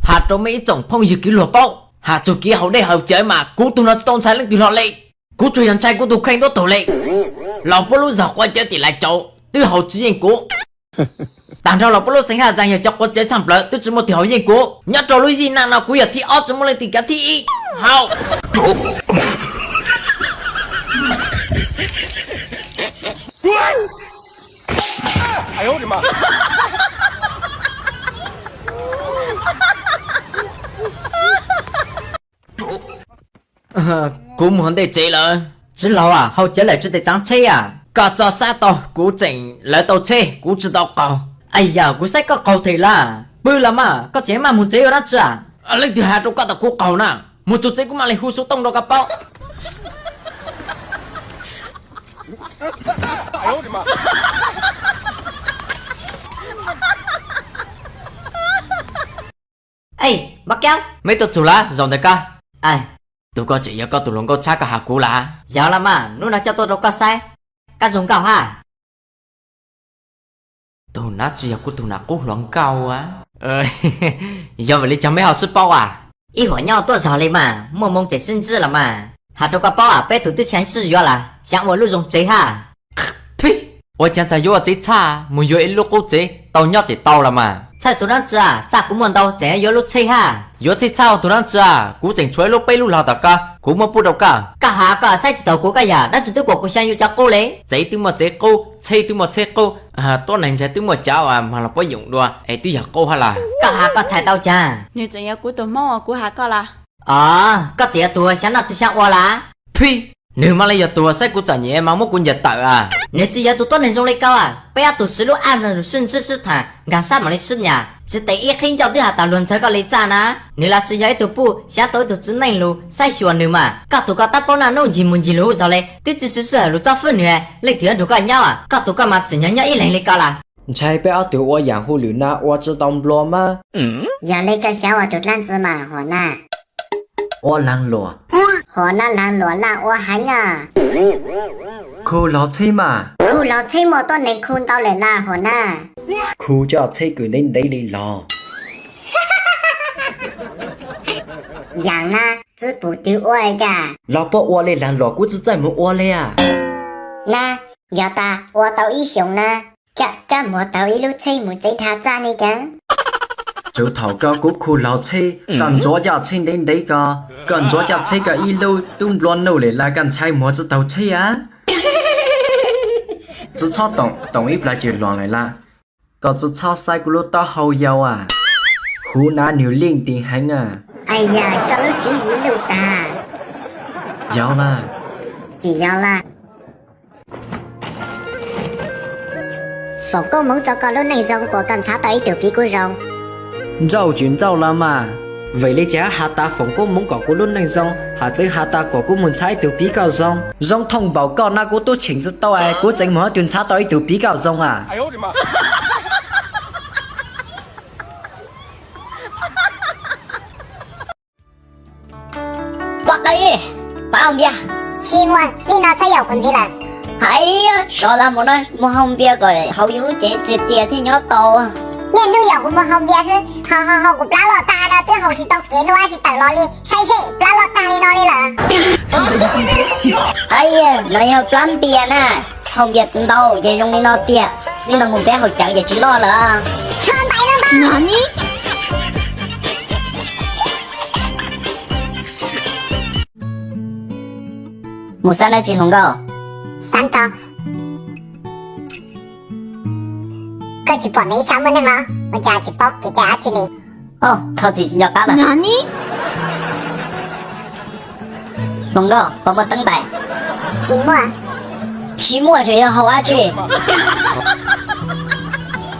Has rau mej ib tsoom phooj ywg kwv luag paub, has txug kev haus dej haus cawv mas kuv tug no tsi tau ntshai leej twg hlo le. Kuv tsuas yog ntshai kuv tug kheej ntuab tug le. Los puab lub zog quav cawv tim lais tsau twb haus tsi yeej kuv. Tag nrho los puab lub xeev Haj Zaas yog cov quav cawv tshaj plawv twb tsi muaj twg haus yeej kuv. Nyob rau lub zij naj no kuv yog thib ob tsi muaj leej twg kav thib ib. Haus. Kuv mus ntej tsev lawm. Tsi laug, haus cawv lawm tsi tau txaav tsheb a? Koj txhob xav tau, kuv tseem lawv tau tsheb kuv tsi tau qaug. Aya, kuv saib koj qaug them lawm. Pw los mas, koj tseem maj mus tsev ua dlaab tsi a? Leej twg has rau koj tas kuv qaug na? Mus txug tsev kuv mam li hu xov tooj rau koj paub. Mej tuaj txug lawm, zaum ntawd koj. Tug ko tseem yog koj tug hluas nkauj tshab koj has kuv lawm? Yog los mas, hnub no coj tuaj rau koj saib. Koj zoo nkauj hab. Tug nab tsi yog kuv tug nam qub hluas nkauj a? Yog vim li cas mej ho sib paub a? Ib huam nyob tuaj zog li mas, muaj moo tseem sib ntsib los mas. Has rau koj paub, peb tug twb xyaav sib yuav lawm, xyaav ua lub zoo tsev hab. Ua caag txawm yuav ua tsev txhaj, mus yuav ib lub qub tsev tau nyob tseem tau los mas. Txhaj tug dlaab tsi, txaj kuv muaj ntau tseem yuav lub tsheb hab. Yuav tsheb txhaj tug dlaab tsi, kuv tseem tshuav ib lub peb lub log tom koj, kuv muab pub rau koj. Koj has koj saib tsis taus kuv koj yog dlaab tsi twb kuas kuv xyaav yuav cov qub li. Tsev twb muaj tsev qub, tsheb twb muaj tsheb qub, tuab neeg ntshai twb muaj cov mag los puab yoom dua es twb yog qub hab los. Koj has koj txhais tau caag? Nwg tseem yog kuv tug Hmoob uas kuv has koj los? Os, koj tseem yog tug xyaav noj tsis xyaav ua los? Phij, nwg mas li yog tug saib kuv txom nyem mas muab kuv ncaws tawm a. Nwg tsi yog tug tuab neeg zoo li koj a, peb ob tug swv lub aj sib ntsib sib tham nkaag sab mam li sib nyam, tsis tes ib qhib ncauj twb has tas luag ntxhawv koj li txaj na. Nwg los sis yog ib tug puj xyaav tau ib tug txiv neej lug saib xyuas nwg mas, koj tug koj tab paub naj nub ncig mus ncig lug zog li, twb tsi siv sij hawm lug txob fwb nwg, leej twg yuav nrug koj nyob, koj tug koj mas tseem nyob nyob ib leeg li koj los? Ntshai peb ob tug ua yaam hu lwm na ua tsi tau nplua mab. Yog li koj xyaav ua tug dlaab tsi mas huam nab? Ua laag luam. Huam nab laag luam laj ua heev a. Khu log tsheb mas. Khu log tsheb muaj tuab neeg khu ntau lawm na huam nab. Khu coj tsheb kws ntev ntev li los. Yaam nab tsi pum twg ua li cas. Los puab ua li laag luam kuv tsi txawj moog ua li a. Nab, yog tas ua tau ib xyoos na, koj muag tau ib lub tsheb mus tsev dhau txaj li kag. Tsuav thaum koj kuv khu log tsheb, koj ntxuav coj tsheb ntev ntev ko, koj ntxuav coj tsheb koj ib lub tub nplua nuj lawm lawm koj ntshai muag tsi taug tsheb a. Tsi txhob toom, toom ib plag ces luam lawm lawm. Koj tsi txhob saib kuv lub taub hau yau a. Huv nab nwg liaj ti heev a. Aya, koj lub tswv yim luj tag. Yog lawm. Tsis yog lawm. Foom koob moov rau koj lub neej zoo kuas koj ntxhab tau ib tug piv kuj zoo. Nrauj tsis nrauj los mas. Vim li cas has tas foom koob moov kom kuv lub neej zoo, has txawv has tas kom kuv mus ntxhab ib tug piv koj zoo. Zoo thooj npaum koj no kuv tub cheem tsi tau es kuv tseev mus hab tug ntxhab tau ib tug piv koj zoo a. Pov qaib, pab haus npias. Tsis muaj, txij no txhob yaum kuv ntxiv lawm. Hais, sov tas mus no mus haus npias kom haus yus lub cev txias txias thiaj nyob tau. Niaj hnub yaum kuv mus haus npias xwb, haus haus haus kuv plab loj tag no twb haus tsis tau kev dua tsis tawm los li, saib seb plab loj tag li no li lawm. Hais, no yog plab npias na, haus npias ntau ces zoo li no tiag, txij no mus peb haus cawv ces tsis loj lawm. Mus xab dab tsi hluas nkauj? Xab rau. Koj tsis pom nws ib sab muaj neeg los? Ua cas tsis paub kev cai dab tsi li? Thov txim tsis nco qab lawm. Hluas nkauj, puas muaj teeb ntais? Tsis muaj. Tsis muaj tseem yuav haus dab tsi?